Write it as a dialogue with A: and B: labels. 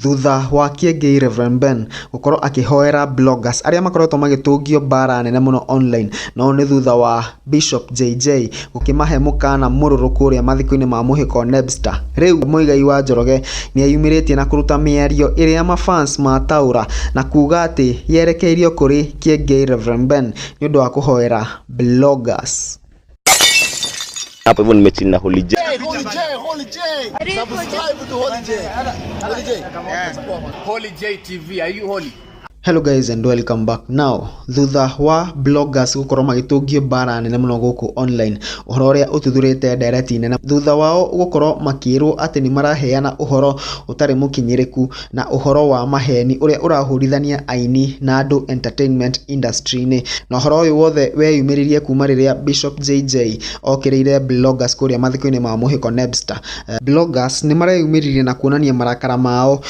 A: Thutha wa Kĩengei Reverend Ben gũkorwo akĩhoera bloggers arĩa makoretwo magĩtũngio mbara nene mũno online, no nĩ thutha wa Bishop JJ gũkĩmahe mũkana mũrũrũ kũrĩa mathiko-inĩ ma Mũhĩko Nebster. Rĩu Muigai wa Njoroge nĩeyumĩrĩtie na kũruta mĩario ĩrĩa mafans mataũra na kuga atĩ yerekeirio kũrĩ Kĩengei Reverend Ben nĩ ũndũ wa kũhoera bloggers.
B: Hapo hivyo nimechill na Holy J.
C: Holy J, Holy J. Subscribe to Holy J. Holy J.
D: Holy J TV, are you holy?
A: Hello guys and welcome back. Now, thutha wa bloggers gũkorwo magĩtũngio mbara nene mũno gũkũ online, ũhoro ũrĩa ũtuthũrĩte ndereti nene thutha wao gũkorwo makĩrwo atĩ nĩ maraheana ũhoro ũtarĩ mũkinyĩrĩku na ũhoro wa maheni ũrĩa ũrahũrithania aini na andũ entertainment industry-inĩ. Na ũhoro ũyũ wothe weyumĩririe kuma rĩrĩa Bishop JJ okĩrĩire bloggers kũrĩa mathiko-inĩ ma Mũhĩko Nebster. Bloggers nĩ mareyumĩririe na kuonania marakara mao.